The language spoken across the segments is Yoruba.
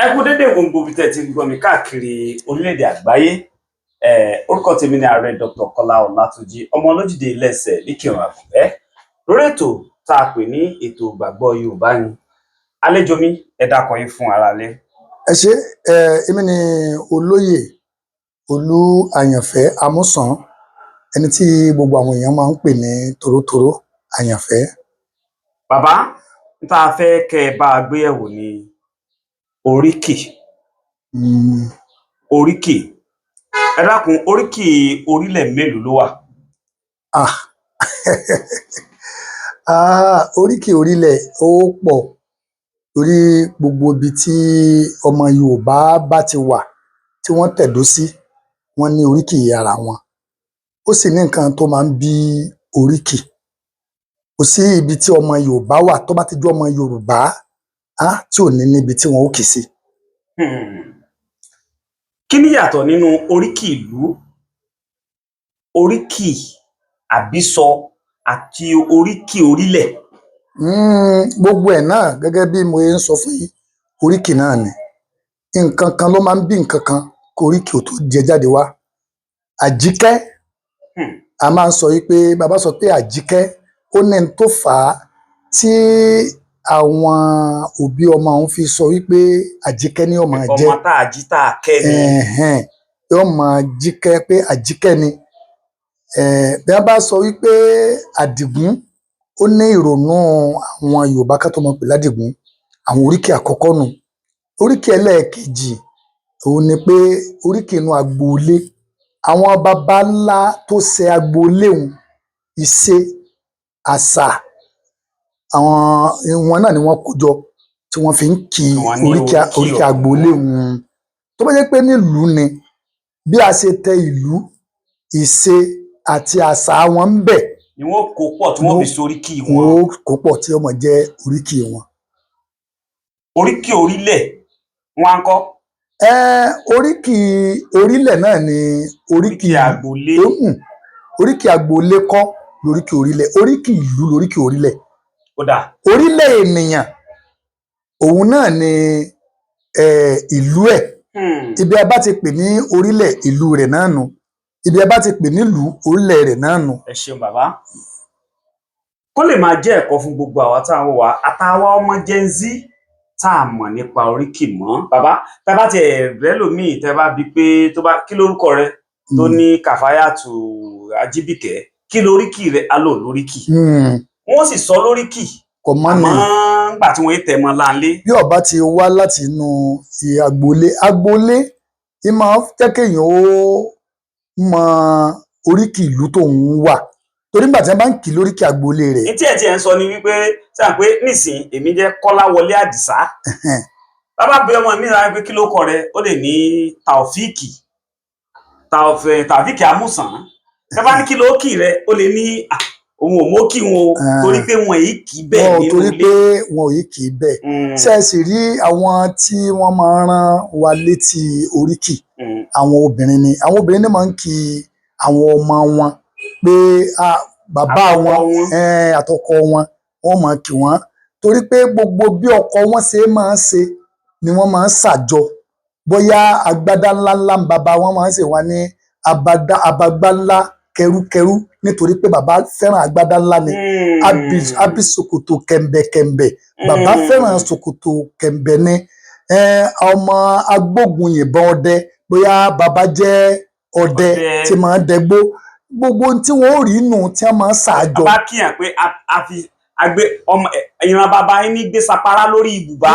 Ẹ kú dédé gbogbo ibi tẹ́ ti ń gbọ́ mi káàkiri orílẹ̀-èdè àgbáyé. Orúkọ tèmi ni Ààrẹ Dr. Kọ́lá Ọlátúnjí, ọmọ olójìde Ilé-Ẹsẹ̀ nìkìrun Àgùnbẹ́, lórí ètò tá a pè ní ètò ìgbàgbọ́ Yorùbá ni. Àlejò mi, ẹ dákọ yín fún aráalé. Ẹ ṣé. Ẹ èmi ni Olóyè Olú Àyànfẹ́ Amúsàn, ẹni tí gbogbo àwọn èèyàn máa ń pè ní Torótoró Àyànfẹ́. Bàbá, n tá a fẹ́ kẹ́ ẹ bá a gbé yẹ̀wò ní oríkì. Oríkì, ẹ dákun, oríkì orílẹ̀ mélòó ló wà? Ah ah, oríkì orílẹ̀ ó pọ̀, torí gbogbo ibi tí ọmọ Yorùbá bá ti wà tí wọ́n tẹ̀dó sí, wọ́n ní oríkì ara wọn. Ó sì ní nǹkan tó máa ń bí oríkì. Kò sí ibi tí ọmọ Yorùbá wà tó bá ti jẹ́ ọmọ Yorùbá á tí ò ní níbi tí wọn ó kì sí. Kí ni yàtọ̀ nínú oríkì ìlú, oríkì àbísọ àti oríkì orílẹ̀? Gbogbo ẹ̀ náà, gẹ́gẹ́ bí mo ṣe ń sọ fún yín, oríkì náà ni. Nǹkan kan ló máa ń bí nǹkan kan kí oríkì ò tó jẹ jáde wá. Àjíkẹ́, a máa ń sọ wípé bàbá sọ pé Àjíkẹ́, ó ní n tó fà á tí àwọn òbí ọmọ òun fi sọ wípé Àjíkẹ́ ni ó máa jẹ́. Ọmọ tá a jí tá a kẹ́ ni. Ẹ̀hẹ́n, yóò máa jíkẹ́ pé Àjíkẹ́ ni. Bí wọ́n bá sọ wípé Àdìgún, ó ní ìrònú àwọn Yorùbá ká tó máa pè ládìgún. Àwọn oríkì àkọ́kọ́ nù. Oríkì ẹlẹ́ẹ̀kejì òun ni pé oríkì inú agboolé. Àwọn baba ńlá tó ṣe agboolé òun, ìṣe, àṣà, àwọn wọn náà ni wọ́n kó jọ tí wọ́n fi ń kí Wọ́n ní oríkì oríkì oríkì ọ̀hún. Agboolé òun. Tó bá jẹ́ pé nílùú ni, bí a ṣe tẹ ìlú, ìṣe àti àṣà wọn ń bẹ ni wọ́n kó pọ̀ tí wọ́n fi soríkì wọn wọn. Ó kó pọ̀ tí ó máa jẹ́ oríkì wọn. Oríkì orílẹ̀ wọn á kọ́? Oríkì orílẹ̀ náà ni oríkì Oríkì agboolé. Oríkì agboolé kọ́ lóríkì orílẹ̀, oríkì ìlú lóríkì orílẹ̀. Ó dà. Orílẹ̀ ènìyàn òun náà ni ìlú ẹ̀. Ibi a bá ti pè ní orílẹ̀, ìlú rẹ̀ náà nù. Ibi a bá ti pè nílùú, orílẹ̀ rẹ̀ náà nù. Ẹ ṣeun, bàbá. Kó lè máa jẹ́ ẹ̀kọ́ fún gbogbo àwa tá à ń wò wá àtàwa ọmọ Gen Z tá a mọ̀ nípa oríkì mọ́. Bàbá, tá a bá tiẹ̀ rẹ́lòmíì, tẹ́ bá bi pé tó bá kí lórúkọ rẹ, tó ní Kàfáyàtù Ajíbìkẹ́, kí lóríkì rẹ, á lò lóríkì. Wọ́n sì sọ lóríkì. Kò mọ́ ni. Àmọ́ ńgbà tí wọ́n tẹ̀ mọ́ láńlé. Bí ó bá ti wá láti inú agboolé, agboolé í máa ń jẹ́ kéèyàn ó mọ oríkì ìlú tóun wà, torí nígbà tí wọ́n bá ń kì í lóríkì agboolé rẹ̀. Ní tí ẹ̀ tiẹ̀ ń sọ ni wípé sáà pé nísìn èmi jẹ́ Kọ́láwọlé Àdìsá. Bàbá bí ọmọ mi ra pé kí ló kọ rẹ, ó lè ní Taofíìkì, Taofíìkì Amúsàn. Tẹ́ bá ní kí ló kì rẹ, ó lè ní òun ò mókì wọn o, torí pé wọn èyí kì í bẹ́ẹ̀ Wọn ò nínú torí ilé. pé wọn ò yí kì í bẹ́ẹ̀. Ṣé ẹ sì rí àwọn tí wọ́n máa ń rán wa létí oríkì? Àwọn obìnrin ni. Àwọn obìnrin ní máa ń kí àwọn ọmọ wọn pé bàbá Àtọkọ wọn wọn. Àtọkọ wọn, wọ́n máa kí wọn torí pé gbogbo bí ọkọ wọn ṣe máa ń ṣe ni wọ́n máa ń ṣàjọ. Bóyá agbádá ńláńlá ń bàbá wọn máa ń ṣe, wọn ní abagbá ńlá kẹrúkẹrú, nítorí pé bàbá fẹ́ràn agbádá ńlá ni. Abi ṣòkòtò kẹ̀m̀bẹ̀kẹ̀m̀bẹ̀, bàbá fẹ́ràn ṣòkòtò kẹ̀m̀bẹ̀ ni. Ọmọ agbógun yìnbọn ọdẹ, bóyá bàbá jẹ́ ọdẹ Ọdẹ. tí máa ń dẹgbó. Gbogbo ohun tí wọn ó rí nù tí wọ́n máa ń ṣàjọ. Bàbá kíyàn pé a fi agbé ọmọ ìran bàbá yín ní gbé sapara lórí ibùbá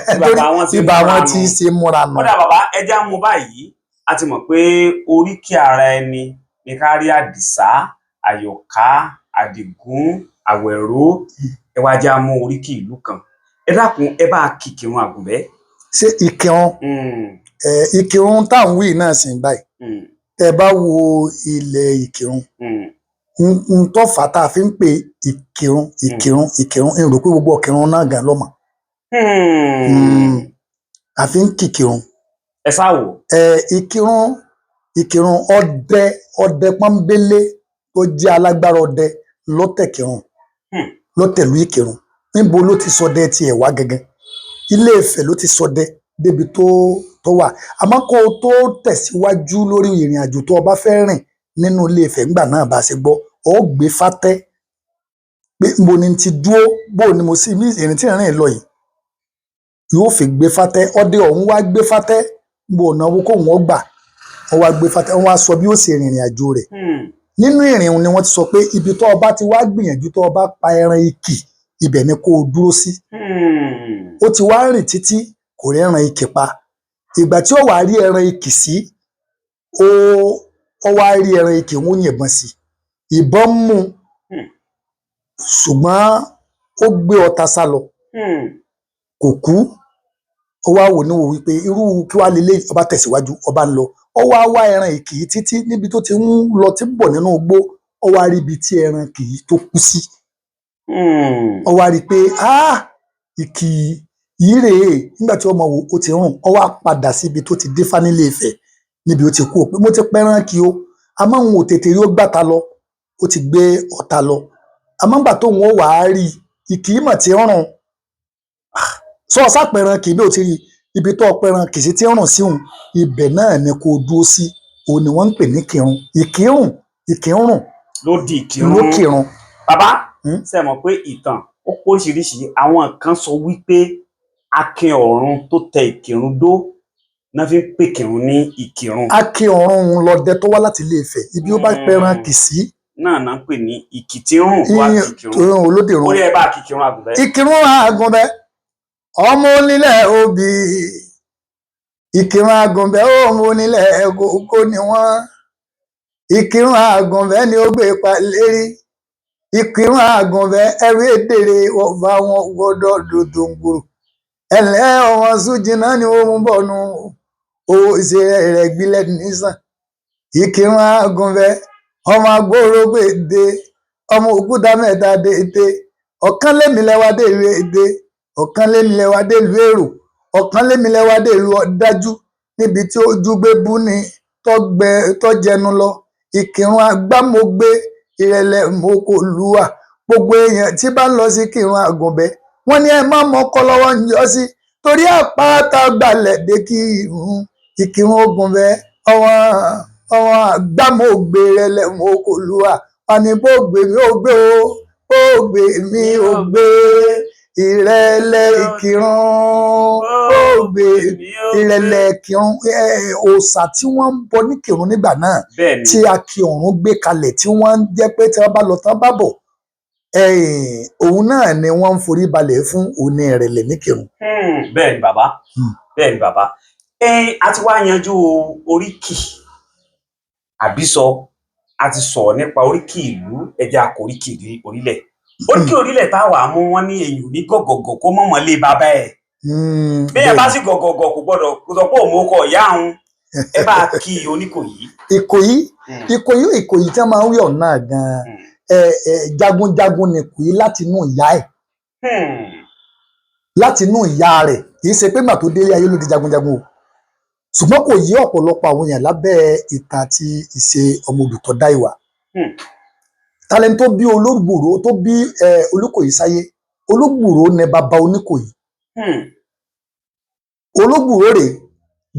tí bàbá wọn ti tí bàbá múra wọn nù. ti ṣe múra nù. Kódà bàbá, ẹja mú báyìí, a ti mọ̀ pé oríkì ara ẹni ní ká rí Àdìsá, Àyọ̀ká, Àdìgún, Àwẹ̀ró. Ẹ wá já mú oríkì ìlú kan. Ẹ dákun, ẹ bá kí Ìkìrun Àgùnbẹ́. Ṣé Ìkìrun? Ìkìrun táwọn wí náà sì ń báyìí. Tẹ́ bá wo ilẹ̀ Ìkìrun, n tó fà á tá a fi ń pè Ìkìrun, Ìkìrun, Ìkìrun, n rò pé gbogbo Ìkìrun náà gan ló mọ̀. A fi ń kìkìrun. Ẹ sá wò. Ìkìrun, Ìkìrun, ọdẹ, ọdẹ pọ́nbélé tó jẹ́ alágbára ọdẹ lọ́tẹ̀ Kìrun, lọ́tẹ̀lú Ìkìrun. Níbo ló ti ṣọdẹ tiẹ̀ wá gangan? Ilé Ifẹ̀ ló ti ṣọdẹ. débi tó wà. Àmọ́ kó o tó tẹ̀síwájú lórí ìrìn àjò tó o bá fẹ́ rìn nínú Ilé Ifẹ̀ ńgbà náà, bá a ṣe gbọ́, ó gbé fátẹ́ pé nbo ni n ti dúró, bó ni mo sì ní ìrìn tí ń rìn lọ yìí, yóò fi gbé fátẹ́. Ọdẹ ọ̀hún wá gbé fátẹ́ nbo ọ̀nà wo kóun ó gbà, wọ́n wá gbé fátẹ́, wọ́n wá sọ bí ó ṣe rìnrìn àjò rẹ̀. Nínú ìrìn òun ni wọ́n ti sọ pé ibi tó o bá ti wá gbìyànjú, tó o bá pa ẹran ikì, ibẹ̀ ni kó o dúró sí. Ó ti wá rìn títí, kò rí ẹran ikì pa. Ìgbà tí ó wàá rí ẹran ikì sí, ó wá rí ẹran ikì, wọ́n yìnbọn sí, ìbọn mú un, ṣùgbọ́n ó gbé ọta sá lọ, kò kú. Ó wá wò níwò wípé irú kí wàá lélẹ̀. Ọba tẹ̀síwájú, ọba ń lọ, ó wá wá ẹran ìkì yìí títí. Níbi tó ti ń lọ, tí ń bọ̀ nínú igbó, ó wá rí ibi tí ẹran ìkì yìí tó kú sí. Ó wá rí i pé, ah, ìkì yìí rèé. Nígbà tí ọmọ wò ó ti rùn, ó wá padà síbi tó ti dífá nílé Ifẹ̀, níbi ó ti kú, ó pé mo ti pẹran kí o, àmọ́ òun ò tètè rí, ó gbàta lọ, ó ti gbé ọ̀tá lọ. Àmọ́ ńgbà tóun ó wàá rí ìkì yìí mà ti ń rùn, sọ sápẹran kì í bí ó ti rí ibi tó pẹran kì í sí tí ń rùn sí òun, ibẹ̀ náà ni kò dúró sí. Òun ni wọ́n ń pè ní kírun, ìkírùn, ìkírùn. Ló di Ìkìrun. Ló kírun. Bàbá, ṣe mọ̀ pé ìtàn ó pọ̀ oríṣiríṣi. Àwọn kan sọ wípé Akin Ọ̀run tó tẹ Ìkìrun dó náà fi ń pè Kìrun ní Ìkìrun. Akin Ọ̀run òun lọdẹ tó wá láti Ilé Ifẹ̀, ibi ó bá pẹran kì sí náà náà ń pè ní Ìkìtìrùn wá Ìkìrun. Ìyẹn olódìrún. Ó rí ẹ bá Kìkìrun àgùnbẹ́. Ìkìrun Àgùnbẹ́, ọmọ onílẹ̀ obì. Ìkìrun Àgùnbẹ́, ọmọ onílẹ̀ kókó ni wọ́n. Ìkìrun Àgùnbẹ́ ni ó gbé pa lérí. Ìkìrun Àgùnbẹ́, ẹrú èdèrè ọba wọn gbọ́dọ̀ dòdòǹgbòrò ẹlẹ ọmọ sójìnà ni ó mú bọnu owó ṣe rẹ gbilẹ nísàn. Ìkìrun Àgùnbẹ́, ọmọ agbóró gbèdé, ọmọ òkúta mẹ́ta dédé, ọ̀kan lémi lẹwa dé ìlú èdè, ọ̀kan lémi lẹwa dé ìlú èrò, ọ̀kan lémi lẹwa dé ìlú ọ̀dájú, níbi tí ojú gbé bú ni tọgbẹ tọjẹnu lọ. Ìkìrun agbámọgbé ìrẹ̀lẹ̀ mọkòlùwà. Gbogbo èèyàn tí bá ń lọ sí Kìrun Àgùnbẹ́, wọ́n ní ẹ má mọkọ lọ́wọ́ ń yọ sí, torí àpáta gbalẹ̀ dé kí irun Ìkìrun Ògùnbẹ́, ọmọ ọmọ agbámọgbé ìrẹ̀lẹ̀ mọkòlùwà. Wọn ní bó gbé mi ó gbé o, bó gbé mi ó gbé, ìrẹ̀lẹ̀ Ìkìrun, bó gbé ìrẹ̀lẹ̀ Ìkìrun. Òòṣà tí wọ́n ń bọ ní Kìrun nígbà náà, Bẹ́ẹ̀ ni. tí Akin Ọ̀run gbé kalẹ̀, tí wọ́n ń jẹ́ pé tí wọ́n bá lọ tán bá bọ̀, òun náà ni wọ́n ń forí balẹ̀ fún, òun ní ìrẹ̀lẹ̀ ní Kìrun. Bẹ́ẹ̀ ni bàbá. Bẹ́ẹ̀ ni bàbá. A ti wá yanjú oríkì àbísọ, a ti sọ̀rọ̀ nípa oríkì ìlú, ẹja àkóríkì orílẹ̀. Oríkì orílẹ̀ táwa mú, wọn ní èyàn ò ní gọ̀gọ̀gọ̀ kó mọ̀mọ́ lé bàbá ẹ̀. Bẹ́ẹ̀ bá sì gọ̀gọ̀gọ̀, kò gbọ́dọ̀ kó sọ pé òun ó kọ ìyá òun. Ẹ bá kí Oníkòyí. Ìkòyí, Ìkòyí, Ìkòyí tí wọ́n máa ń wí ọ̀nà gan-an, ẹ ẹ jagunjagun ni Ìkòyí láti inú ìyá ẹ̀, láti inú ìyá rẹ̀. Kì í ṣe pé gbà tó délé ayé ló di jagunjagun o, ṣùgbọ́n kò yí ọ̀pọ̀lọpọ̀ àwọn èèyàn lábẹ́ ìtàn àti ìṣe ọmọ olùtọ́ dá ìwà. Talent tó bí Olúgbòrò, tó bí Olúkòyí sáyé, Olúgbòrò ni bàbá Oníkòyí. Olúgbòrò rè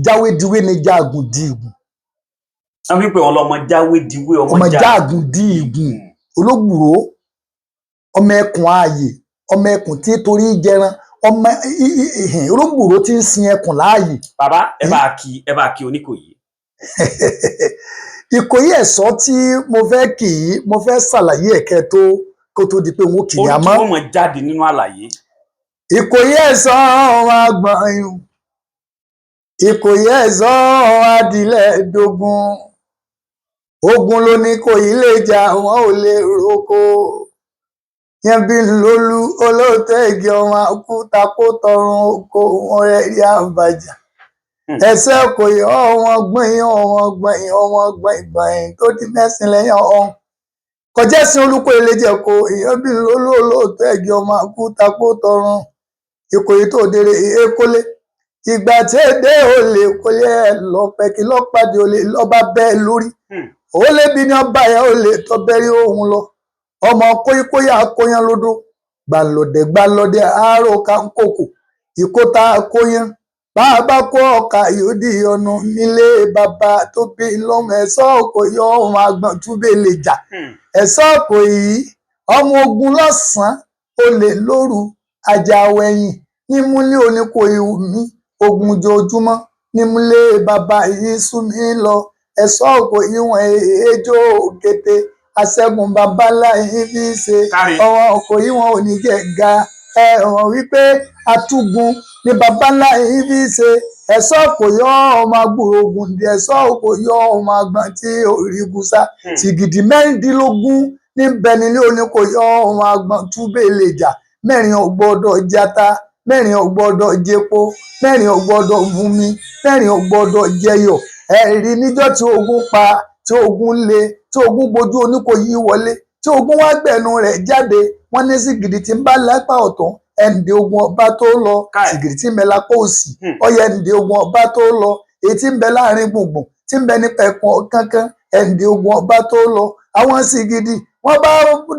jáwédiwé ni jágùn di ìgùn. Wọ́n fi pé wọn lọmọ jáwédiwé, ọmọ ọmọ jágùn di ìgùn. Olúgbòrò, ọmọ ẹkùn ààyè, ọmọ ẹkùn tí torí jẹran, ọmọ Olúgbòrò tí ń sin ẹkùn láàyè. Bàbá, ẹ bá kí Oníkòyí. Ìkòyí ẹ̀ṣọ́ tí mo fẹ́ kì í, mo fẹ́ ṣàlàyé ẹ̀kẹ́ tó kó tó di pé n ó kì í. Oríkì Àmọ́ wọn mọ̀ jáde nínú àlàyé. Ìkòyí ẹ̀ṣọ́ àgbọ̀nyún, Ìkòyí ẹ̀ṣọ́ adìlẹ̀ dógún, ogun ló ní Ìkòyí lè jà, wọn ò lè roko yẹn bí lólu olóòótọ́ igi, ọmọ akúta kó tọrùn oko wọn rẹ̀ rí àbàjá. Ẹsẹ̀ Ìkòyí ọ̀wọ́n gbọ̀nyìn, ọ̀wọ́n gbọ̀nyìn, ọ̀wọ́n gbọ̀nyìn gbọ̀nyìn tó di mẹ́sìn lẹ́yìn ọ̀hún kọjá sí Olúkòyí lè jẹ kó ìyẹn bí lólu olóòótọ́ igi, ọmọ akúta kó tọrùn Ìkòyí tó dèrè èkólé. Ìgbà tí èdè olè kólé ẹ lọpẹ kí lọpàdé olè lọba bẹ́ẹ̀ lórí. Ó lé bí ní ọba yẹn olè tó bẹ́rí òun lọ, ọmọ kóyíkóyà kóyán lódó, gbàlódé gbàlódé àárò kankoko ìkóta kóyán. Bá a bá kó ọkà yóò di ọ̀nà nílé bàbá tó bí lọ́mọ. Ẹ̀sọ́ kò yọ ọmọ àgbọ̀n túbẹ̀ lè jà. Ẹ̀sọ́ kò yí ọmọ ogun lọ́sàn-án, olè lóru, àjàwẹ̀yìn nímúlé oníkòyí mi, ogun ojoojúmọ́ nímúlé bàbá yìí sú mi lọ. Ẹ̀sọ́ kò yí wọn èèjò kété aṣẹ́gun bàbá láyé fi ṣe. Káre. Ọmọ kò yí wọn ò ní jẹ ga ẹ̀wọ̀n wípé atúgun ní bàbá ńlá yìí fi ṣe. Ẹ̀sọ́ kò yọ ọmọ agbúrò ogun dí, ẹ̀sọ́ kò yọ ọmọ àgbọ̀n tí orí gúsà. Sìgìdì 16 níbẹ̀ nílé oníkò yọ ọmọ àgbọ̀n túbẹ̀ lè jà. 4 ò gbọ́dọ̀ jata, 4 ò gbọ́dọ̀ jẹpo, 4 ò gbọ́dọ̀ mumi, 4 ò gbọ́dọ̀ jẹyọ̀. Ẹ̀rí níjọ́ tí ogun pa, tí ogun lé, tí ogun gbojú Oníkòyí wọlé, tí ogun wá gbẹnu rẹ̀ jáde, wọ́n ní sìgìdì tí ń bá lápá ọ̀tún ẹnìdí ogun ọba tó lọ. Káì. Sìgìdì tí ń bẹ lápá òsì ọyẹ ẹnìdí ogun ọba tó lọ. Èyí tí ń bẹ láàrin gbùngbùn, tí ń bẹ nípa ẹkùn kankan, ẹnìdí ogun ọba tó lọ. Àwọn sìgìdì wọ́n bá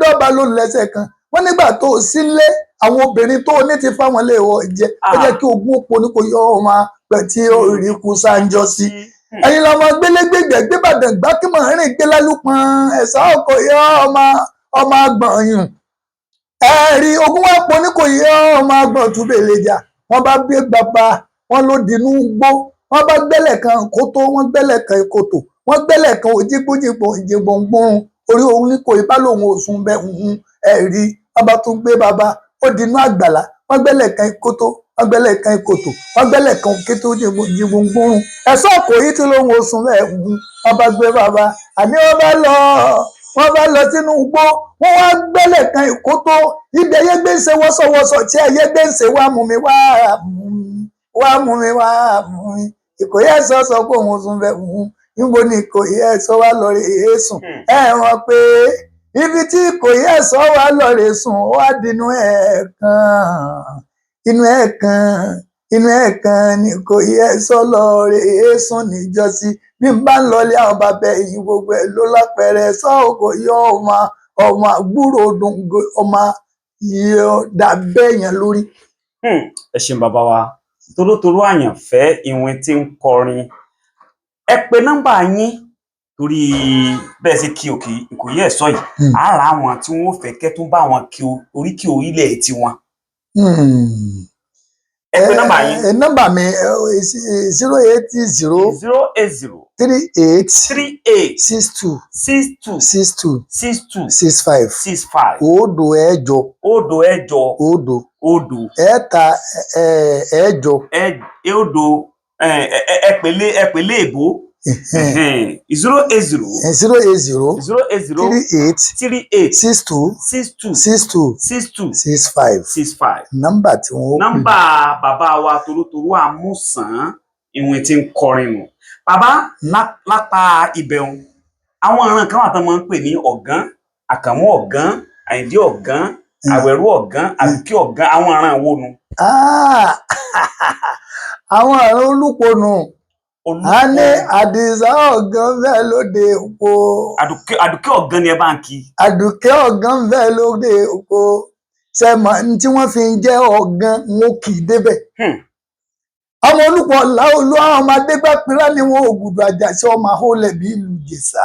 dọ́ba ló lẹ́sẹ̀ kan, wọ́n nígbà tó sílé àwọn obìnrin tó ní ti fáwọn lè wọ jẹ ó jẹ́ kí ogun ó poní kò yọ ọmọ pẹ̀ tí ó rí kú sáńjọ sí. Ẹ̀yin lọmọ gbélégbègbè gbébàdàn gbákímọ̀ rìn gbé lálùpọ̀n. Ẹ̀sà ọkọ̀ yọ ọmọ ọmọ àgbọ̀nyùn. Ẹ̀rí ogun wá poní kò yọ ọmọ àgbọ̀n túbẹ̀ lè jà. Wọ́n bá gbé bàbá wọn ló dínú gbó, wọ́n bá gbẹ́lẹ̀ kan kótó, wọ́n gbẹ́lẹ̀ kan kòtò, wọ́n gbẹ́lẹ̀ kan òjìgbójìgbò ìjìgbòǹgbòrun orí òun ní kò ibà lòun ò sùn bẹ́ẹ̀ ń. Ẹ̀rí wọ́n bá tún gbé bàbá ó dínú àgbàlá, wọ́n gbẹ́lẹ̀ kan kótó, wọ́n gbẹ́lẹ̀ kan kòtò, wọ́n gbẹ́lẹ̀ kan kétó jìgbòǹgbòrun. Ẹ̀sọ́ kò yí tí lòun ò sùn bẹ́ẹ̀ ń. Wọ́n bá gbé bàbá àní wọ́n bá lọ sínú igbó, wọ́n wá gbẹ́lẹ̀ kan ìkótó ibi ẹyẹ gbé ń ṣe wọ́sọ̀wọ́sọ̀ tí ẹyẹ gbé ń ṣe wá mú mi wá mú mi wá mú mi wá mú mi. Ìkòyí ẹ̀sọ́ sọ pé òun sùn bẹ́ẹ̀ ń. Níbo ni Ìkòyí ẹ̀sọ́ wá lọ rè é sùn? Ẹ wọ́n pé ibi tí Ìkòyí ẹ̀sọ́ wá lọ rè sùn, ó wá dínú ẹ̀ẹ̀kan, inú ẹ̀ẹ̀kan, inú ẹ̀ẹ̀kan ni Ìkòyí ẹ̀sọ́ lọ rè é sùn níjọ́sí. Bí n bá ń lọlé àwọn bàbá ẹ̀yìn gbogbo ẹ̀ ló lápẹẹrẹ. Ẹ̀sọ́ kò yọ ọmọ ọmọ àgbúrò dùngò ọmọ yọ dàbẹ́ yẹn lórí. Ẹ ṣeun bàbá wa Torótoró àyànfẹ́ ìwìn tí ń kọrin. Ẹ pe nọ́mbà yín torí bẹ́ẹ̀ ṣe kí òkè Ìkòyí Ẹ̀sọ́ yìí. Á ra àwọn tí wọ́n fẹ́ kẹ́ tún bá wọn kí oríkì orílẹ̀ tiwọn. Ẹ pe nọ́mbà yín. Ẹ nọ́mbà mi 080 080 38 38 62 62 62 62 65 65. 0 6 0 6 0 0 3 6. Ẹ 0 ẹ pèlé èbó 080 080 080 38 38 62 62 62 62 65. 65. Nọ́mbà tí wọ́n ó pè. Nọ́mbà bàbá wa Torótoró Àmúsàn ìwìn tí ń kọrin nù. Bàbá lápá ibẹ̀hún, àwọn ìran kan wà tán máa ń pè ní ọ̀gán, àkànmú ọ̀gán, àyìndé ọ̀gán, àwẹ̀rú ọ̀gán, àbíkí ọ̀gán, àwọn ìran wo nu? Ah! Àwọn àrùn olùpọnù a ní Àdìsá ọ̀gán bẹ́ẹ̀ lóde oko. Àdùkẹ́ ọ̀gán ni ẹ bá ń kí. Àdùkẹ́ ọ̀gán bẹ́ẹ̀ lóde oko. Sẹ́mọ̀ ní tí wọ́n fi ń jẹ́ ọ̀gán ń ó kì í débẹ̀. Ọmọ olùpọ̀ làolú àwọn ọmọ adégbàpírà ni wọn ò gbùdọ̀ àjàṣe ọmọ àhólẹ̀ bí ìlú Ìjẹ̀ṣà.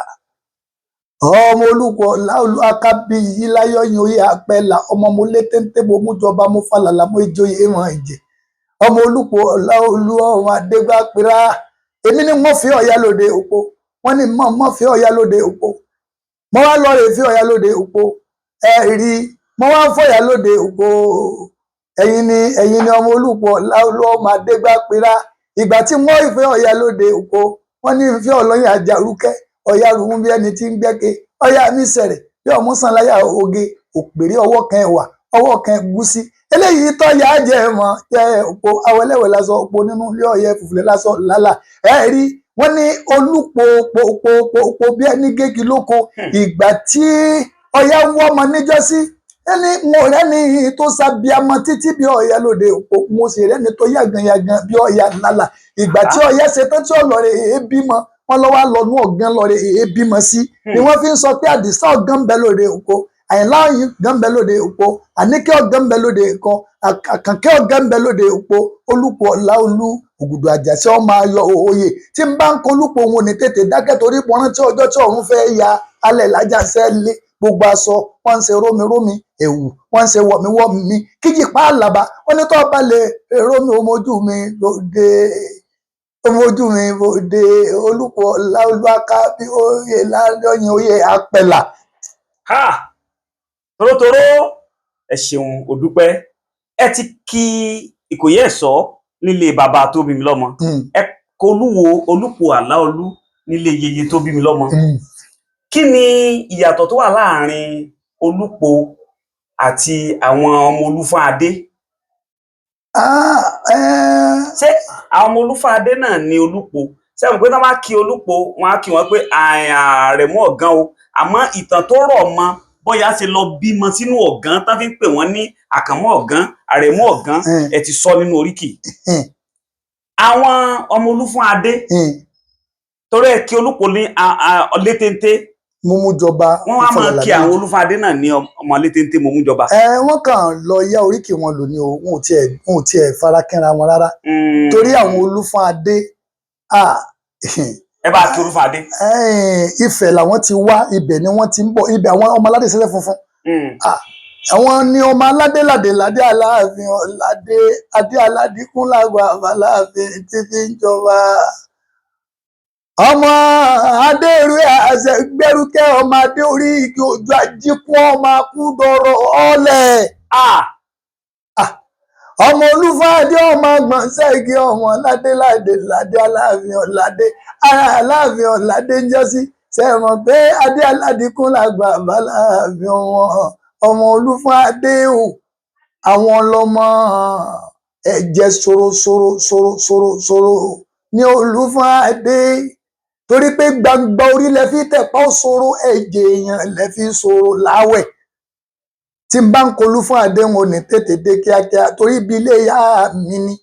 Ọmọ olùpọ̀ làolú akábí yìí láyọ̀yìn oyè àpẹlà ọmọ mo lé téńté mo mú jọba mo falàlà mo ìjòyè ìwọ̀n ìjẹ. Ọmọ olùpọ̀ làolú ọmọ adégbàpírà èmi ni wọ́n fi ọ̀yà lóde òpó, wọ́n ní mọ̀ mọ́ fi ọ̀yà lóde òpó, mo wá lọ rè fi ọ̀yà lóde òpó. Ẹ rí mo wá ń fọ̀yà lóde òpó. Ẹ̀yin ni ọmọ olùpọ̀ láolú ọmọ adégbàpírà. Ìgbà tí wọ́n ìfẹ́ ọ̀yà lóde òpó, wọ́n ní ìfẹ́ ọlọ́yìn àjàrúkẹ́ ọ̀yà rùmú bí ẹni tí ń gbẹ́kẹ̀ ọ̀yà mi sẹ̀rẹ̀ bí ọmú sanláyà oge òpèrè ọwọ́ kan ẹ̀wà ọwọ́ kan ẹ̀gúsí eléyìí tọ́yà jẹ́ mọ́ jẹ́ òpó awẹ́lẹ́wẹ̀ lásán òpó nínú ilé ọ̀yẹ́ fùfúlẹ̀ lásán lálà. Ẹ rí wọ́n ní olùpọ̀ òpó bí ẹni gégi lóko. Ìgbà tí ọ̀yà ń wọ́ ọmọ níjọ́sí ẹni mo rẹ́ni tó sábíamọ títí bí ọ̀yà lóde òpó, mo sì rẹ́ni tó yàgàn yàgàn bí ọ̀yà lálà. Ìgbà tí ọ̀yà ṣe tán tí ọ̀lọ́rẹ̀ èé bímọ, wọ́n lọ́wọ́ lọ́nú ọ̀gán lọ́rẹ̀ èé bímọ sí ni wọ́n fi ń sọ pé Àdìsá ọ̀gán ń bẹ lóde òpó. Àyìnlá ọ̀gán ń bẹ lóde òpó, Àníkẹ́ ọ̀gán ń bẹ lóde ẹ̀kọ́, Àkànkẹ́ ọ̀gán ń bẹ lóde òpó, Olúpo Ọláolú Ògùdù Àjàṣẹ́ ọmọ ayọ̀ òye tí ń bá ń kolúpo òun ò ní tètè dákẹ́ torí mo rántí ọjọ́ tí ọ̀run fẹ́ ya alẹ̀ lájàṣẹ́ lé gbogbo aṣọ wọ́n ń ṣe rómirómi ẹ̀wù wọ́n ń ṣe wọ̀míwọ̀mí kíjìpá àlàbà wọ́n ní tó bá lè rómi omojú mi lóde omojú mi lóde Olúpo Ọláolú aká bí oyè ládọ́yìn oyè apẹ̀là. Ha! Torótoró, ẹ ṣeun òdúpẹ́. Ẹ ti kí Ìkòyí Ẹ̀ṣọ́ nílé bàbá tó bí mi lọ́mọ. Ẹ kolúwo Olúpo Àláolú nílé yeye tó bí mi lọ́mọ. Kí ni ìyàtọ̀ tó wà láàrin Olúpo àti àwọn ọmọ Olúfọ́n-Adé? Ṣé àwọn ọmọ Olúfọ́n-Adé náà ni Olúpo? Ṣé mọ̀ pé tí wọ́n bá kí Olúpo, wọ́n á kí wọn pé Àrẹ̀mú Ọ̀gán o. Àmọ́ ìtàn tó rọ̀ mọ́ bóyá ṣe lọ bímọ sínú Ọ̀gán tán fi ń pè wọ́n ní Àkànmú Ọ̀gán, Àrẹ̀mú Ọ̀gán, ẹ ti sọ nínú oríkì. Àwọn ọmọ Olúfọ́n-Adé, torí ẹ kí Olúpo ní létéńté. Múmú jọba. Wọ́n wá máa kí àwọn Olúfọ́n-Adé náà ní ọmọ létéńté Múmújọba. Wọ́n kàn lọ yá oríkì wọn lò ní o, wọn ò tiẹ̀ farakínra wọn rárá. Torí àwọn Olúfọ́n-Adé, Ẹ bá kí Olúfọ́n-Adé. Ifẹ̀ làwọn ti wá, ibẹ̀ ni wọ́n ti ń bọ̀, ibẹ̀ àwọn ọmọ aládé sẹ́sẹ́ funfun. Àwọn ni ọmọ aládé ládé ládé aláàfin ọ̀ládé adé aládìkún lágbà aláàfin tí fi ń jọba. Ọmọ adé ìrú àṣẹ gbẹrúkẹ, ọmọ adé orí igi ojú ajíkún, ọmọ akúdọrọ ọlẹ. Ọmọ Olúfọ́n-Adé, ọmọ agbọ̀nsẹ̀ igi, ọmọ ládé ládé ládé aláàfin ọ̀ládé aláàfin ọ̀ládé ń jọ́sí. Ṣe mọ̀ pé adé aládìkún làgbà aláàfin wọn? Ọmọ Olúfọ́n-Adé o, àwọn lọmọ ẹ̀jẹ̀ soro soro soro soro soro ní Olúfọ́n-Adé, torí pé gbangba orí lẹ fi tẹ̀pá soro, ẹ̀jẹ̀ èèyàn lẹ fi soro láwẹ̀. Tí n bá ń kolú fún Adé, wọn ò ní tètè dé kíákíá torí ibi ilé ìyá mi ni.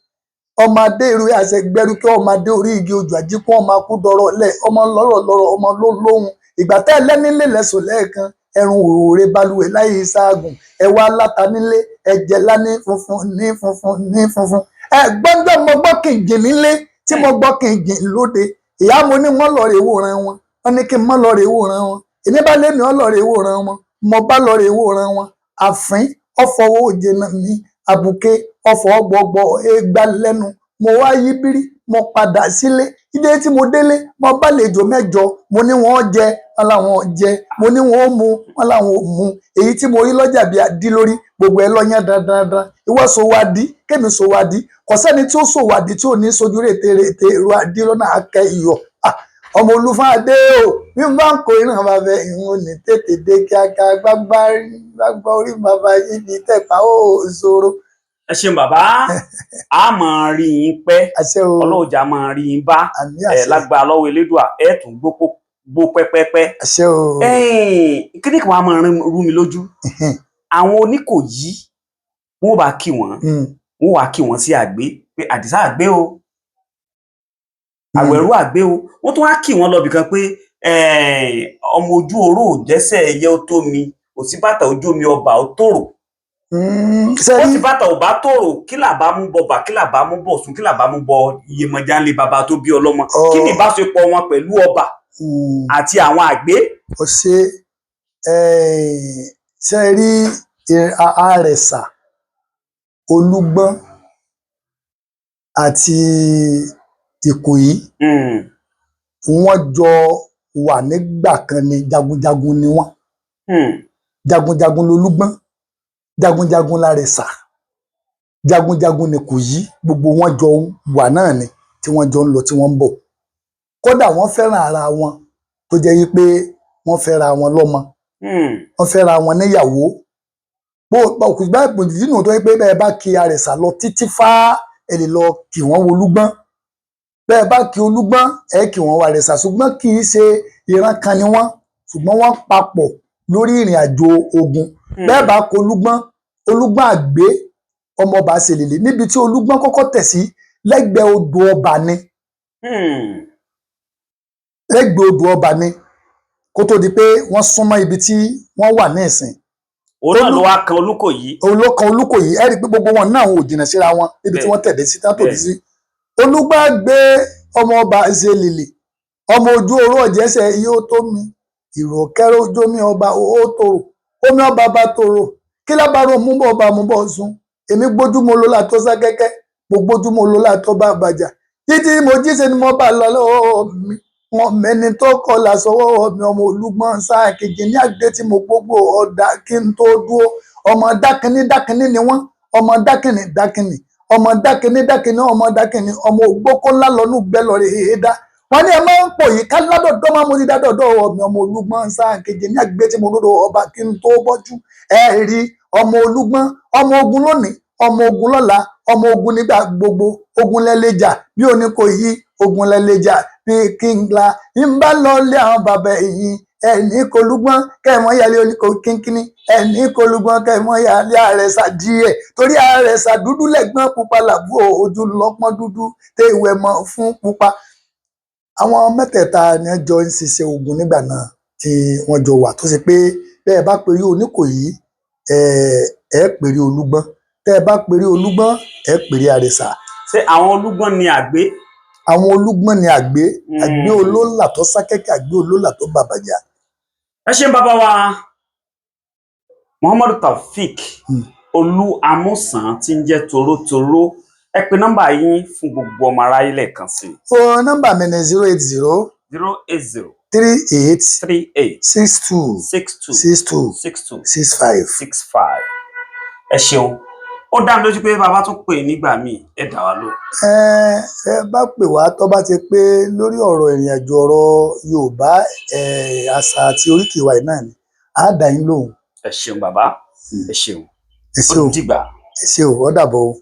Ọmọ adé ìrú àṣẹ gbẹrúkẹ, ọmọ adé orí igi ojú àjíkún, ọmọ akúdọrọ lẹ, ọmọ lọ́rọ̀ lọ́rọ̀, ọmọ ló lóhun ìgbà tẹ́ lẹ́nílé lẹ́sùn lẹ́ẹ̀kan ẹrun òòrè balùwẹ̀ láyé ìṣaagun ẹwà aláta nílé ẹ̀jẹ̀ lání funfun ní funfun ní funfun. Ẹ gbọ́njọ́ mo gbọ́ kìnjìn nílé tí mo gbọ́ kìnjìn lóde, ìyá mo ní wọ́n lọ rè wòran wọn, wọ́n ní kí n mọ́ lọ rè wòran wọn, èmi bá lémi ọ́ lọ rè wòran wọn, mo bá lọ rè wòran wọn. Àfín ọfọwọ́ òjìnà mi, àbùké ọfọ̀ ọgbọgbọ ẹgbà lẹ́nu, mo wá yí bírí, mo padà sílé. Ilé tí mo délé, mo bá lejò mẹ́jọ, mo ní wọ́n jẹ, wọn làwọn jẹ, mo ní wọ́n mu, wọn làwọn ò mu. Èyí tí mo rí lọ́jà bíi adí lórí gbogbo ẹ lọ́yán dandandan. Ìwọ sòwò adí, kémi sòwò adí, kò sẹ́ni tí ó sòwò adí tí ò ní sojú rètè rètè èrò adí lọ́nà akẹ́ iyọ̀. Ọmọ Olúfọ́n-Adé o, bí n bá ń kó ìran bàbá ìhun ní tètè dé kíákíá, gbágbá gbágbá orí bàbá yìí fi tẹ̀pá ó ṣòro. Ẹ ṣeun bàbá, a máa rí yín pẹ́. Àṣẹ o. Ọlọ́ọ̀jà máa rí yín bá. Àmì ẹ àṣẹ. Lágbára lọ́wọ́ Elédùà, ẹ tún gbó pẹ́pẹ́pẹ́. Àṣẹ o. Kíní kan wàá máa rú mi lójú, àwọn Oníkòyí wọn bá kí wọn, wọn wàá kí wọn sí àgbé pé Àdìsá àgbé o, Àwẹ̀rú àgbé o, wọn tún wá kí wọn lọ bìkan pé ọmọ ojú oró ò jẹ́sẹ̀ ẹyẹ ó tó mi, kò sí bàtà ojú omi ọba ó tòrò. Ó sì bàtà ò bá tòrò, kí làbá mú bọ bà, kí làbá mú bọ̀ sùn, kí làbá mú bọ Iyemọja ńlẹ bàbá tó bí ọlọ́mọ? Kí ni ìbáṣepọ̀ wọn pẹ̀lú ọba àti àwọn àgbé? Ó ṣe ṣe rí Àrẹ̀sà, Olúgbọ́n àti Ìkòyí, wọ́n jọ wà nígbà kan ni, jagunjagun ni wọ́n. Jagunjagun lolúgbọ́n, jagunjagun lárẹ̀sà, jagunjagun ni Ìkòyí. Gbogbo wọn jọ wà náà ni tí wọ́n jọ ń lọ tí wọ́n ń bọ̀. Kódà wọ́n fẹ́ràn ara wọn tó jẹ́ wípé wọ́n fẹ́ra wọn lọ́mọ, wọ́n fẹ́ra wọn níyàwó. Bó kò bá ìdí nù tó yẹ pé bẹ́ẹ̀ bá kí Àrẹ̀sà lọ títí fá, ẹ lè lọ kí wọ́n wo Olúgbọ́n, bẹ́ẹ̀ bá kí Olúgbọ́n, ẹ kí wọ́n wo Àrẹ̀sà. Ṣùgbọ́n kì í ṣe ìran kan ni wọ́n, ṣùgbọ́n wọ́n papọ̀ lórí ìrìn àjò ogun. Bẹ́ẹ̀ bá kọ Olúgbọ́n, Olúgbọ́n àgbé ọmọọba ṣèlèlè níbi tí Olúgbọ́n kọ́kọ́ tẹ̀ sí lẹ́gbẹ̀ẹ́ odò ọba ni. Lẹ́gbẹ̀ẹ́ odò ọba ni kó tó di pé wọ́n súnmọ́ ibi tí wọ́n wà ní ìsìn. Òun náà ló wá kan Olúkòyí. Òun ló kan Olúkòyí. Ẹ rí i pé gbogbo wọn náà ò jìnnà síra wọn níbi tí wọ́n tẹ̀dé sí tán tòdí sí. Olúgbàgbé ọmọ ọba ṣe lìlì, ọmọ ojú oró ọ̀jẹ̀sẹ̀ yóò tó mi, ìrọ̀kẹ́rẹ́ ojú omi ọba ó tòrò, omi ọba bá tòrò, kí lábàárò mú bọ̀ ọba mú bọ̀ sùn. Èmi gbójú mo lọ́la tó sá kẹ́kẹ́, mo gbójú mo lọ́la tó bá bàjá, títí mo jíṣe ni mo bá lọ lọ́wọ́ mi, wọn mẹ́ni tó kọlà sọ́wọ́ mi. Ọmọ Olúgbọ́n sáà kejì ní àgbẹ̀ tí mo gbogbo ọ̀dà kí n tó dúró. Ọmọ dákínní dákínní ni wọ́n, ọmọ dákínní dákínní, ọmọ dákínní dákínní, ọmọ dákínní, ọmọ ògbókó ńlá lọ́nù gbẹ́ lọ́rẹ̀ èédá. Wọ́n ní ẹ máa ń pò yìí ká ládọ̀dọ́ máa mú ti dádọ̀dọ́ mi. Ọmọ Olúgbọ́n sáà kejì ní àgbẹ̀ tí mo lódò ọba kí n tó bọ́jú. Ẹ rí ọmọ Olúgbọ́n, ọmọ ogun lónìí, ọmọ ogun lọ́la, ọmọ ogun nígbà gbogbo. Ogun lẹ́lẹ́jà bí òní kò yí, ogun lẹ́lẹ́jà bí kí n la ń bá lọ lé àwọn bàbá ẹ̀yìn. Ẹ̀ní kolúgbọ́n kẹ́mọ́ yálé oníkó kínkínní, ẹ̀ní kolúgbọ́n kẹ́mọ́ yálé àrẹ̀sà díẹ̀, torí àrẹ̀sà dúdú lẹ́gbọ́n, pupa làbú ojú lọ́pọ́n dúdú tẹ ìwẹ̀ mọ́ fún pupa. Àwọn mẹ́tẹ̀ẹ̀ta ni wọ́n jọ ń ṣiṣẹ́ ogun nígbà náà tí wọ́n jọ wà, tó ṣe pé bẹ́ẹ̀ bá perí Oníkòyí, ẹ ẹ perí Olúgbọ́n, tẹ́ ẹ bá perí Olúgbọ́n, ẹ perí àrẹ̀sà. Ṣé àwọn Olúgbọ́n ni àgbé? Àwọn Olúgbọ́n ni àgbé, àgbé olólà tó sákẹ́kẹ́, àgbé olólà tó bàbàjà. Ẹ ṣeun bàbá wa Muhammadu Taofeek Olú Amúsàn tí ń jẹ́ Torótoró. Ẹ pe nọ́mbà yín fún gbogbo ọmọ aráyé lẹ́ẹ̀kan sí i. Fún nọ́mbà mi ni 080 080 38 38 62 62 62 62 65. 65. Ẹ ṣeun, ó dá mi lójú pé bàbá tún pè nígbà míì, ẹ dá wa lóhùn. Ẹ ẹ bá pè wá tó bá ti pé lórí ọ̀rọ̀ ìrìn àjò ọ̀rọ̀ Yorùbá, àṣà àti oríkì wa yìí náà ni á dá yín lóhùn. Ẹ ṣeun bàbá, ẹ ṣeun. Ẹ Ó ṣé o. dìgbà. Ẹ ṣé o, ó dàbọ̀ o.